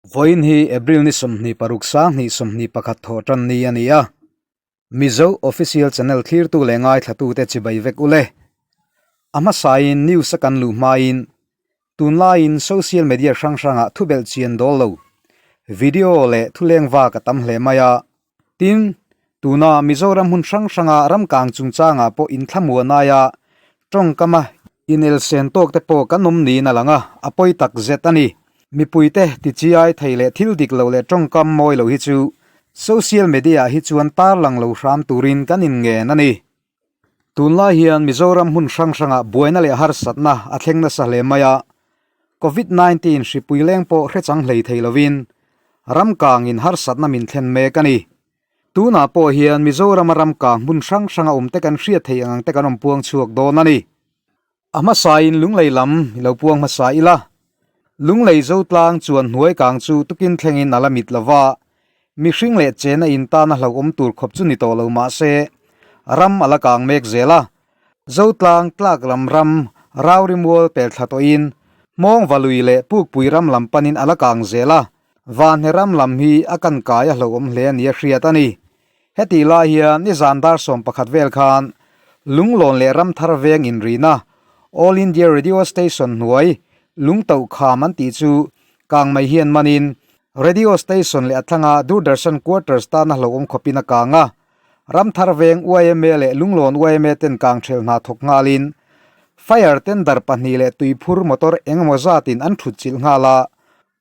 Vawiin hi April ni 26 sanghnih 21 thawh tan ni a ni a. Mizo Official Channel thlirtu leh ngaithlatute chibai vek ule. A hmasain news a kan luh hmain tunlaiin social media hrang hrangah thubelh chian dawl lo video leh thuleng vak a tam hle mai a. Tin, tuna Mizoram hmun hrang hranga ramkang chungchangah pawh inthlamuan aia tawngkama inelsen tawk te pawh kan awm niin a lang a, a pawi tak zet a ni. Mipuite tichiai thei leh thil dik lo leh tawngkam mawi lo hi chu social media ah hi chuan tarlang lo hram turin kan inngen a ni. Tunlai hian Mizoram hmun hrang hrangah buaina leh harsatna a thleng nasa hle mai a, Covid 19 hripui leng pawh hrechang hlei thei lovin ramkangin harsatna min thlen mek a ni. Tunah pawh hian Mizorama ramkang hmun hrang hranga awmte kan hriat theih ang ang te kan awm puang chhuak dawn a ni. A hmasain Lunglei lam i lo puang hmasa ila. Lunglei Zotlang chuan hnuai kang chu tukin thlengin a la mit lova, mihring leh chena in tana hlauhawm tur khawp chu ni tawh lo mah se, ram a la kang mek zel a. Zotlang tlak lam ram Rauri mual pel thla tawhin Hmawng Valui leh Pukpui ram lam panin a la kang zel a, Vanhne ram lam hi a kan kai a hlauhawm hle a ni a hriat a ni. Hetih lai hian nizan dar 11 vel khan Lunglawn leh Ramthar veng inrina All India Radio Station hnuai Lungtoh kham an tih chu kang mai hian manin Radio Station leh a thlanga Doordarshan Quarters tana hlauhawm khawpin a kang a. Ramthar veng yma leh Lunglawn yma ten kang ṭhelh hna thawk nghalin Fire tender pahnih leh tuiphur motor engemaw zatin an ṭhut chilh nghal a.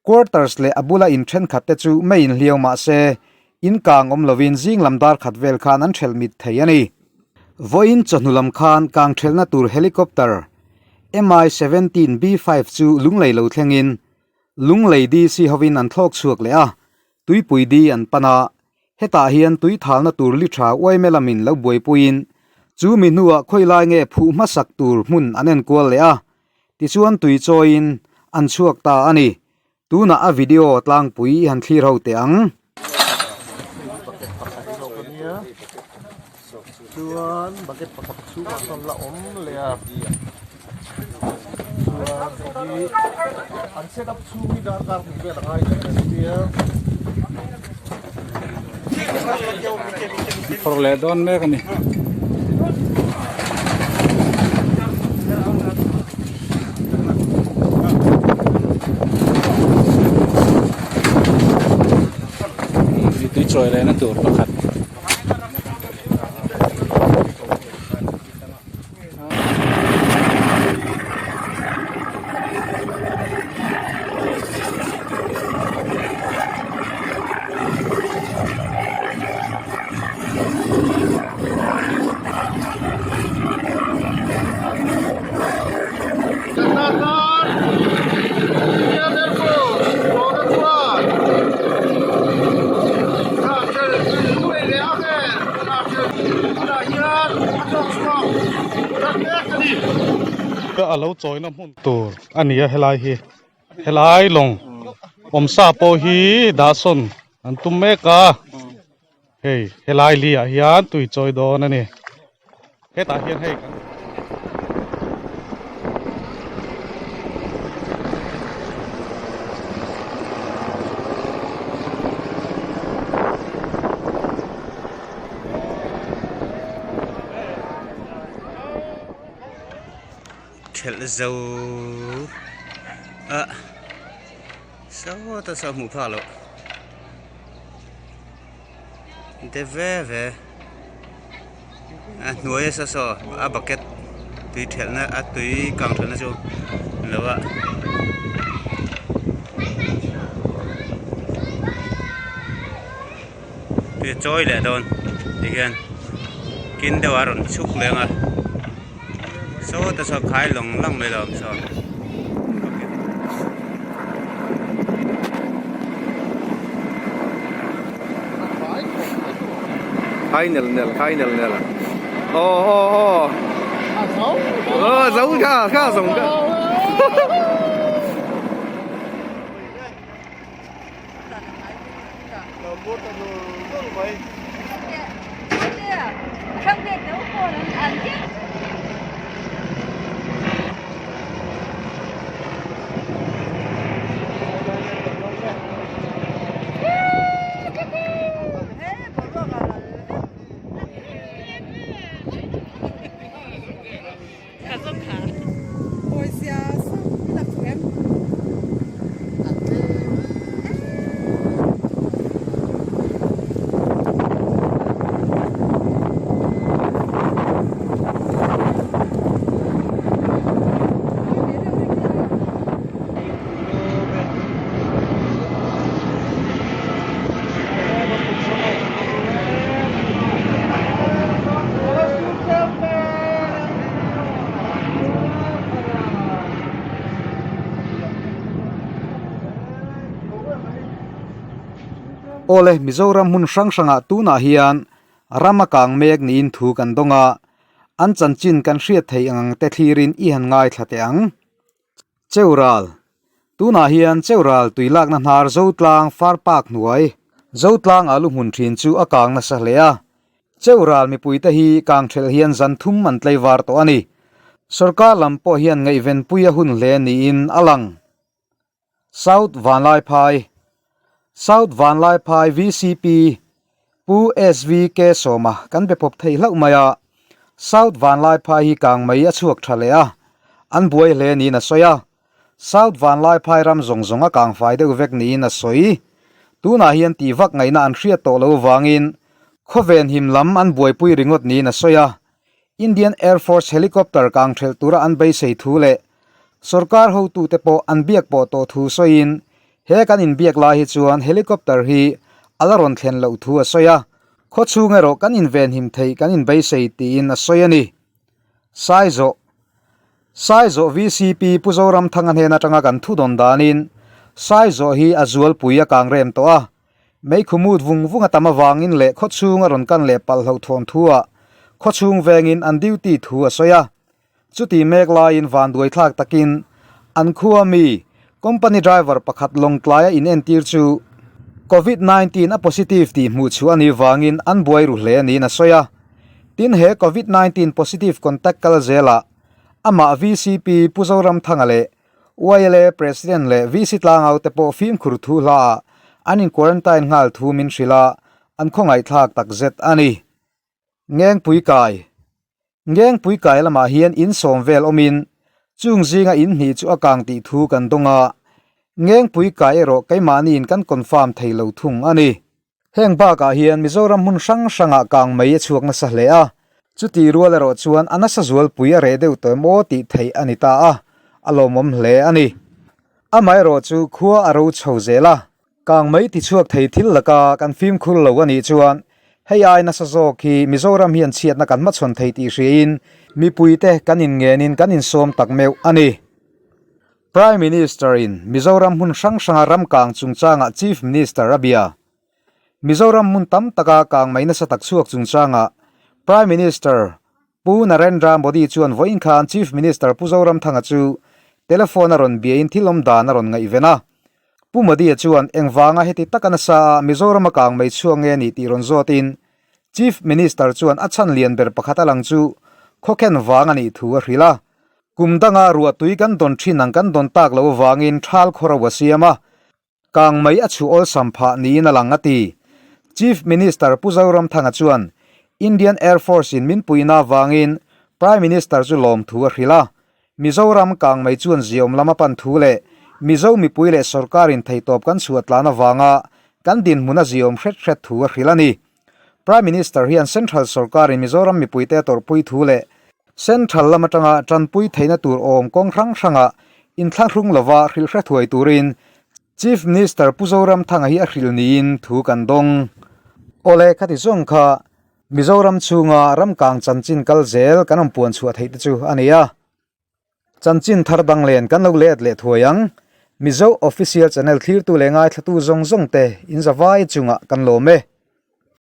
Quarters leh a bula in thenkhat te chu mei in hliau mah se, in kang awm lovin zing lam dar khat vel khan an thelh mit thei a ni. Vawiin chawhnu lam khan kang thelhna tur helicopter Mi-17 B-5 chu Lunglei lo thlengin Lunglei DC hovin an thlawk chhuak leh a, Tuipui di an pan a, hetah hian tui thalna tur li tha uaime lamin lo buaipuiin chu mi hnuah khawilai nge phuh hmasak tur hmun an enkual leh a, Tichuan tui chawiin an chhuak ta a ni. Tunah a video tlangpui i han thlir ho teh ang. Chuan bucket pakhat chhungah sawn la awm leh a chuan hei hi an set up chhung hi darkar hnih vel a ngai daih a nia. Phawrh leh dawn mek a ni. Tui chawi lehna tur pakhat. A lo chawina hmun tur a ni a helai hi helai lawng awmsa pawh hi dahsawn an tum mek a hei helai li ah hian tui chawi dawn a ni hetah hian hei kan Thelh zo a sawta saw hmuh phak loh te ve ve a hnuai a saw saw a bucket tui thelh na a tui kang thelh na chu a lo a. Tui a chawi leh dawn tihian kin deuh a rawn chhuk leh ang a sawta saw khai lawng lawng mai lo ang saw. Khai nel nel khai nel nel aw aw aw aw zo kha kha zong kha. Awle Mizoram hmun hrang hrangah tunah hian ram a kang mek niin thu kan dawng a, an chanchin kan hriat theih ang ang te thlirin i han ngaithla teh ang. Cheural, Tunah hian Cheural tui lakna hnar Zotlang Far Park hnuai, Zotlang ah lu hmun thin chu a kang nasa hle a. Cheural mipuite hi kang thelh hian zan thum an tlaivar tawh a ni. Sorkar lam pawh hian ngaihvenpui a hun hle niin a lang. South Vanlaiphai, South Vanlaiphai vcp Pu SVK Sawma kan be pawp thei hlauh mai a, South Vanlaiphai hi kang mai a chhuak tha leh a, an buai hle niin a sawi a. South Vanlaiphai ram zawng zawng a kang fai deuh vek niin a sawi. Tunah hian tih vak ngaihna an hriat tawh lo vangin khawven him lam an buaipui ringawt niin a sawi a. Indian Air Force helicopter kang thelh tura an beisei thu leh sorkar hotute pawh an biak pawh tawh thu sawiin he kan inbiak lai hi chuan helicopter hi a la rawn thlen loh thu a sawi a, khawchhung erawh kan invenhim theih kan inbeisei tiin a sawi a ni. Saizawh Saizawh vcp Pu Zoramthanga hnen atanga kan thu dawn danin Saizawh hi a zualpui a kang rem tawh a, meikhu mut vung vung a tam avangin leh khawchhung a rawn kan leh palh hloh thawn thu ah khawchhung vengin an duty thu a sawi a. Chuti mek laiin vanduai thlak takin an khua mi company driver pakhat lawngtlaia inentir chu Covid 19 a positive tih hmuh chhuah a nih vangin an buai ru hle niin a sawi a. Tin he Covid 19 positive contact kal zelah amah vcp Pu Zoramthanga leh YLA President leh VC Tlangau te pawh fimkhur thu hlaah an in quarantine nghal thu min hrilh a, an khawngaihthlak takzet a ni. Ngengpui kai Ngengpui kai lamah hian in sawm vel awmin chung zinga in hnih chu a kang tih thu kan dawng a, Ngengpui kai erawh keimahniin kan confirm thei lo thung a ni. Heng bakah hian Mizoram hmun hrang hrangah kang mai a chhuak nasa hle a, chuti rual erawh chuan a nasa zualpui a reh deuh tawh em aw tih theih a ni ta a, a lawmawm hle a ni. Amaherawh chu khua a ro chho zel a, kang mai tichhuak thei thil laka kan fimkhur lo a nih chuan hei ai nasa zawk hi Mizoram hian chhiatna kan hmachhawn thei tih hriain mipuite kan inngenin kan insawm tak meuh a ni. Prime Minister in Mizoram hmun hrang hranga ram kang chungchangah Chief Minister a bia. Mizoram hmun tam taka kang mai nasa tak chhuak chungchangah Prime Minister Pu Narendra Modi chuan vawiin khan Chief Minister Pu Zoramthanga chu telephone a rawn biain thil awm dan a rawn ngaihven a. Pu Modi-a chuan engvanga heti taka nasa a Mizorama kang mai chhuak nge ni tih rawn zawtin Chief Minister chuan a chhan lian ber pakhat a lang chu khawkhen vang a nih thu a hrilh a. Kum danga ruahtui kan dawn thin ang kan dawn tak loh avangin thal khawro a siam a, kang mai a chhuh awlsam phah niin a lang a ti. Chief Minister Pu Zoramthanga chuan Indian Air Force in min puihna avangin Prime Minister chu lawmthu a hrilh a, Mizoram kang mai chuan ziaawm lam a pan thu leh Mizo mipui leh sorkarin theihtawp kan chhuah tlan avanga kan dinhmun a ziaawm hret hret thu a hrilh a ni. Prime Minister hian Central sorkarin Mizoram mipuite a tawrhpui thu leh Central lam atanga tanpui theihna tur awm kawng hrang hrangah inthlahrung lova hrilh hre thuai turin Chief Minister Pu Zoramthanga hi a hrilh niin thu kan dawng. Awle khati zawng kha Mizoram chhunga ramkang chanchin kal zel kan rawn puan chhuah theih te chu a ni a. Chanchin thar dang len kan lo let leh thuai ang. Mizo Official Channel thlirtu leh ngaithlatu zawng zawng te in zavai chungah kan lawm e.